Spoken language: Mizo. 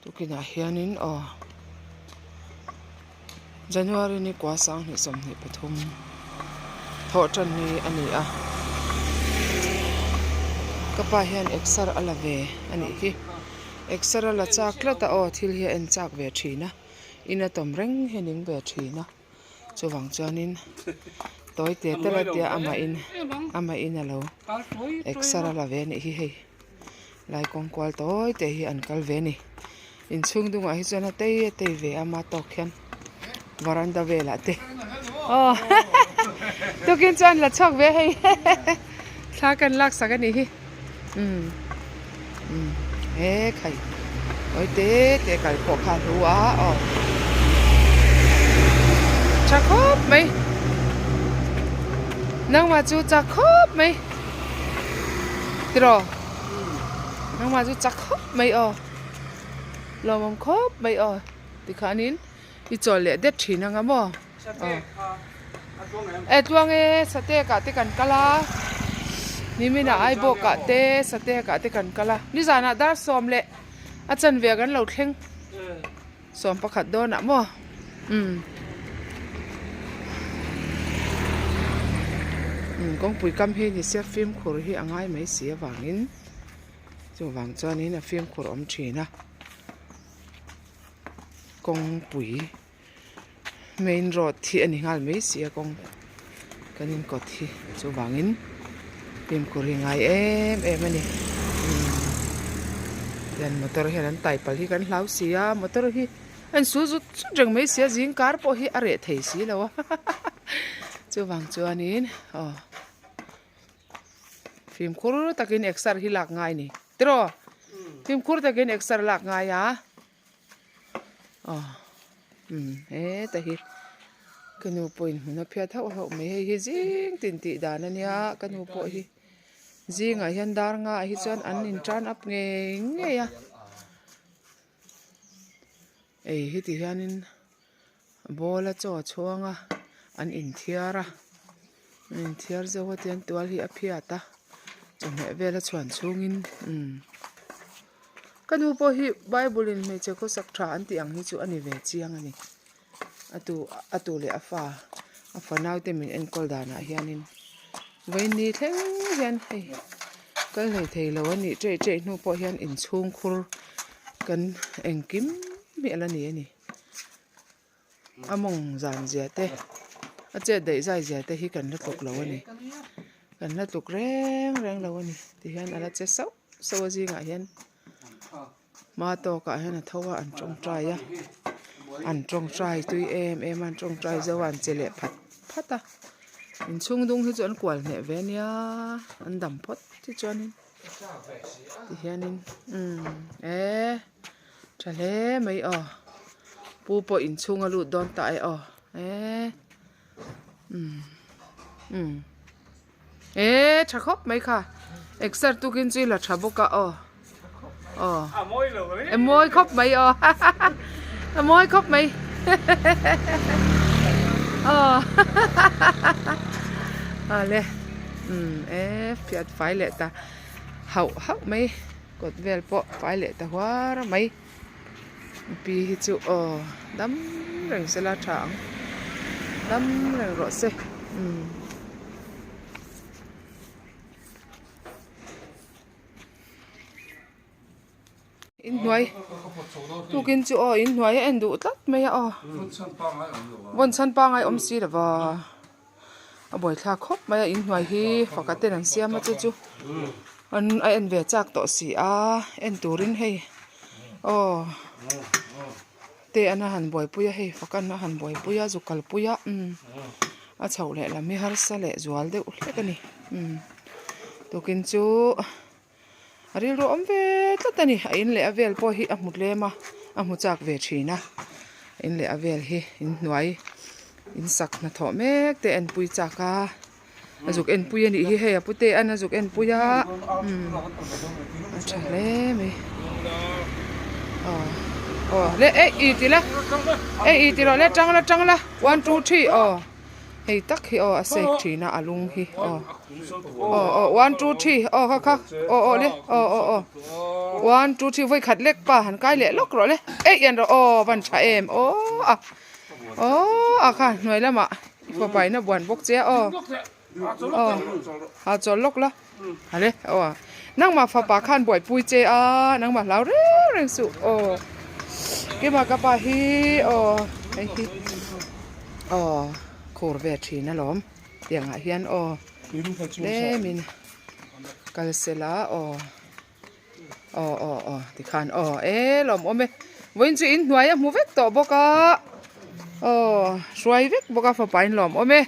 Tukinah hianin aw January ni kua 2023 thawh tan ni a ni a ka pa hian exer a la ve a nih hi exer a la chak tlat a aw thil hi a en chak ve thin a in a tawm reng hi a ning ve thin a chuvang chuanin tawi te te la tia amahin amahin a lo exer a la ve a nih hi hei. Lai kawng kual tawi te hi an kal ve a ni inchhung dungah hi chuan a tei a tei ve a ama tawk hian varanda velah te aw tukin chuan la chhuak ve hei thla kan lak sak a nih hi umm umm he khai tawi te te kal pawh kha a hlu a aw tha khawp mai nangmah chu chak khawp mai. Tiraw nangmah chu chak khawp mai aw lawmawm khawp mai aw tikhanin i chawl leh det thin anga maw e tluang e satek ah te kan kal a nimin ah aibawk ah te satek ah te kan kal a nizanah dar sawm leh a chanve kan lo thleng. 11 dawnah maw umm umm kawngpui kam hi ni se fimkhur hi a ngai mai si avangin chuvang chuanin a fimkhur awm thin a kawngpui main road hi a ni nghal mai si a kawng kan inkawt hi chuvangin fimkhur hi ngai em em a ni tian motor hian an tai palh hi kan hlau si a motor hi a insul zut zut reng mai si a zing kar pawh hi a reh thei si lo a chuvang chuanin aw fimkhur takin exer hi lak ngai a ni tiraw fimkhur takin exer lak ngai a. Aw umm heta hi ka nu pawhin hmun a phiat hauh hauh mai hei hi zing tin tih dan a nia ka nu pawh hi zingah hian dar nga ah hi chuan an in tan up ngei ngei a ei heti hianin ball a chaw a chhuang a an inthiar a an inthiar zeuh a tihian tual hi a phiat a chawhmeh vel a chhuan chhungin umm ka nu pawh hi bible in hmeichhe khawsak tha an tih ang hi chu a ni ve chiang a ni a tu a tu leh a fa a fanau te min enkawl danah hianin vawiin thleng hian hei kal hlei thei lo a nih ṭeih ṭeih hnu pawh hian inchhungkhur kan engkim hi a la ni a ni. A mawng zan zia te a chet daih zai zia te hi kan la tluk lo a ni kan la tluk reng reng lo a ni tihian a la che sauh sauh a zingah hian hma tawkah hian a tho a an tawngtai a an tawngtai tui em em a an tawngtai zo a an che leh phat phat a inchhung dung hi chu an kual hneh ve ania an dam phawt te chuanin tihianin umm eh. Tha hle mai aw pu pawh inchhung a lut dawn ta e aw eee umm umm eee tha khawp mai kha exer tukin chu i la tha bawk a aw aw a mawi khawp mai aw a mawi khawp mai aw awle umm eee fiat fai leh ta hauh hauh mai. Kawt vel pawh fai leh ta huar mai pi hi chu aw dam reng sela tha ang dam reng rawh se umm. Inhnuai tukin chu aw inhnuai a en duh tlat mai a aw vawn chhan pangai awm si lova. A buaithlak khawp mai a inhnuai hi faka ten an siam a chu chu an a en ve chak tawh si a en turin hei aw te an a han buaipui a hei faka an a han buaipui a zu kalpui a umm a chhoh leh lam hi harsa leh zual deuh hlek a ni umm tukin chu a rilru awm ve tlat a ni a in leh a vel pawh hi a hmu tlem a a hmu chak ve thin a in leh a vel hi inhnuai in sak hnathawh mek te a enpui chak a a zuk enpui a nih hi hei a pute an a zuk enpui a umm a tha hle mai aw aw le eh i ti la eh i ti rawh le tang la tang la one two three aw. Hei tak hi aw a sek thin a a lung hi aw aw aw one two three aw kha kha aw aw le aw aw aw one two three vawi khat lek pa han kai leh lawk rawh le eih en rawh aw van tha em aw a aw a kha hnuai lamah i fapa in a buan bawk che a aw aw ha chawl lawk la ha le aw nangmah fapa khan buaipui che a nangmah hlau reng reng suh aw keimah ka pa hi aw hei hi aw khur ve thin alawm tiang ah hian aw tlemin kal sela aw aw aw aw tikhan aw e lawmawm e vawiin chu inhnuai a hmu vek tawh bawk a aw hruai vek bawk a fapa in lawmawm e.